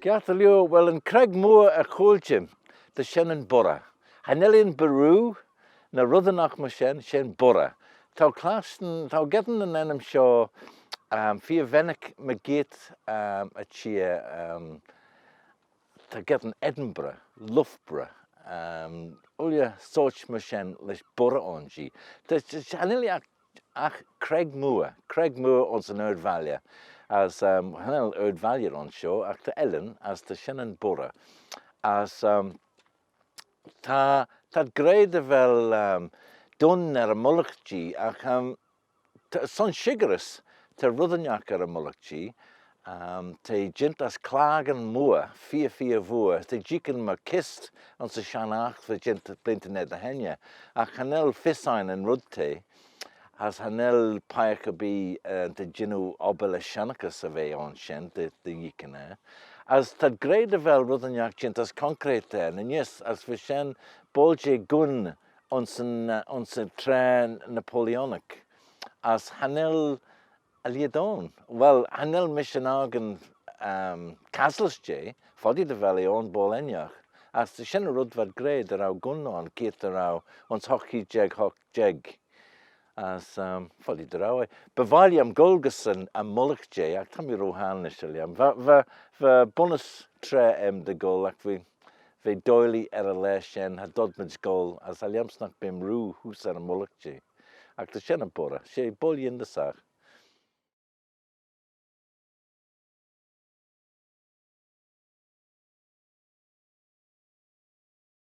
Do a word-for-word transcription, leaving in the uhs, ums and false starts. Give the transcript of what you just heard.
Kiart dy liooar, well, yn Craig Mooar er chooilley, ta shen yn boirey. Cha nel eh barroo, ny reddyn oc myr shen, shen boirey. T'ou clashtyn, t'ou geddyn yn ennym shoh, um, feer vennick mygeayrt, um, y çheer, um, t'ou geddyn Edinburgh, Loughborough, um, ooilley sorçh myr shen lesh boirey ayns jee. Ta, ta, cha nel eh agh, agh Craig Mooar, Craig Mooar ayns yn ard-valley. As, um, cha nel ard-valley ayns shoh, agh ta ellan, as ta shen yn boirey. As, um, ta, t'ad gra dy vel, um, dooin er y mullagh jee, agh, um, ta, son shickyrys, ta red ennagh er y mullagh jee, um, t'eh jeant ass claghyn mooar, feer, feer vooar, t'eh jeeaghyn myr kys ayns y shenn aght va jeant bleeantyn er dy henney, agh cha nel fys ain yn red t'eh, as cha nel peiagh erbee, eh, dy jannoo obbyr lesh shennaghys y ve ayns shen dy, dy jeeaghyn er. As t'ad gra dy vel red ennagh jeant ass concrete er, ny neesht, as va shen boayl jeh gun ayns yn, eh, ayns y traa Napoleonic. As cha nel eh lheid ayn. Well, cha nel mish yn argane, um, caslys jeh, foddee dy vel eh ayn boayl ennagh. As ta shen yn red v'ad gra dy row gun ayn, keayrt dy row, ayns hoght keead jeig hoght jeig. As, um, foddee dy row eh. By vie lhiam goll gys yn, y mullagh jeh, agh ta mee ro ghar nish er lhiam. Va, va, va bunnys traa aym dy gholl, agh v'eh, v'eh doillee er y laa shen, cha dod mayd goll, as cha lhiam's nagh beem rieau heose er y mullagh jeh. Agh ta shen yn boirey, she boayl yindyssagh.